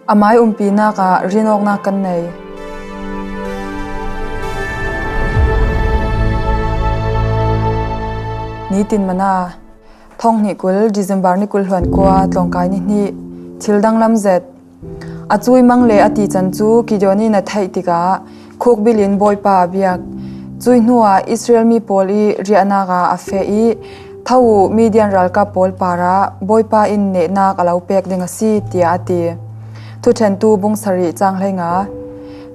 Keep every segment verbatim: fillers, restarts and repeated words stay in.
A mai umpinak ah rinawknak kan nei. Nitin mana, thonghnih kul, December ni kul hluan kua, tlawngkai ni hnih, thil danglam zet. A cui mang le a tican cu Gideon in a theih tikah khukbil in Bawipa a biak. Cui hnuah Israel mi pawl i riahnak ah a feh i, "Tho uh, Midian ralkap pawl parah Bawipa in nehnak a lo pek ding a si," tiah a ti. Thuṭhentu bung sarih cang hleinga.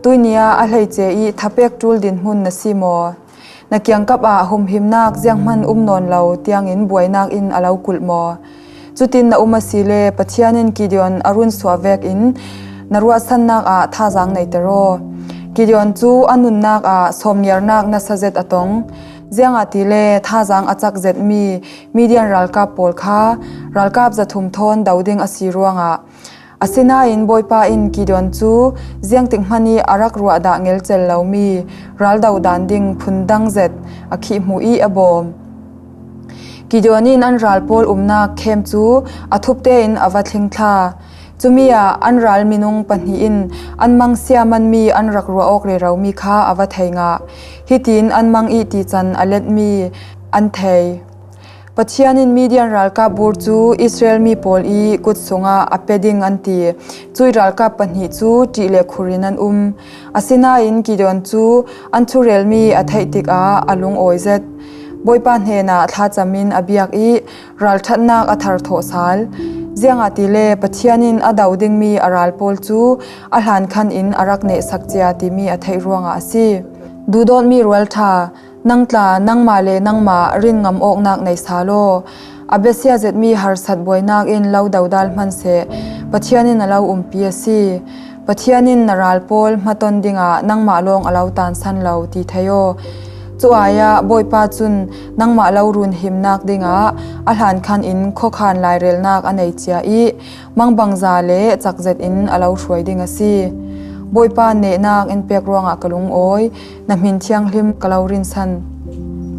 Tuini ah a hleice i thapek ṭul dinhmun na si maw? Na kiangkap ah humhimnak zianghman um nawn lo tiangin buainak in a lo kulh maw? Cutin na um asile Pathian in Gideon a run suah vekin na ruahsannak ah thazaang neiter aw. Gideon cu a nunnak ah sawmngiarnak nasa zet a tong. Ziangahtile thazaang a cak zetmi Midian ralkap pawl kha ralkap zathum thawn do ding a si ruangah, asinain Bawipa in Gideon cu ziangtik hmanh i a rak ruah dah ngelcel lomi raldo dan ding phundang zet a khih hmuh i a bawm. Gideon in an ral pawl umnak khem cu a thup tein a va thlingthla. Cumi ah an ral minung pahnih in an mangsia manmi an rak ruah awk reromi kha a va thei ngah. Hitin an mang i tican a letmi an thei. Pathian in Midian ralkap bur cu Israel mi pawl i kut sungah a pe ding an ti. Cui ralkap pahnih cu ṭih le khur in an um. Asinain Gideon cu an thurelmi a theih tikah a lungawi zet. Bawipa hnenah thlacam in a biak i ralṭhatnak a thar thawh sal. Ziangahtile Pathian in a do dingmi a ral pawl cu a hlan khan in a rak nehsak cia timi a theih ruangah a si. Duhdawtmi rualṭha, nang tla nangmah le nangmah rin ngam awknak nei sal aw. A biasia zetmi harsat buainak in lo dodal hmanseh, Pathian in a lo umpi a si. Pathian in na ral pawl hmaton dingah nangmah lawng a lo tansan lo ti thei aw. Cu ai ah Bawipa cun nangmah lo runhimnak dingah a hlan khan in khuakhan lairelnak a nei cia i mangbangza le cakzet in a lo hruai ding a si. Bawipa nehnak in pek ruangah ka lungawi, na hmin thianghlim ka lo rinsan.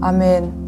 Amen.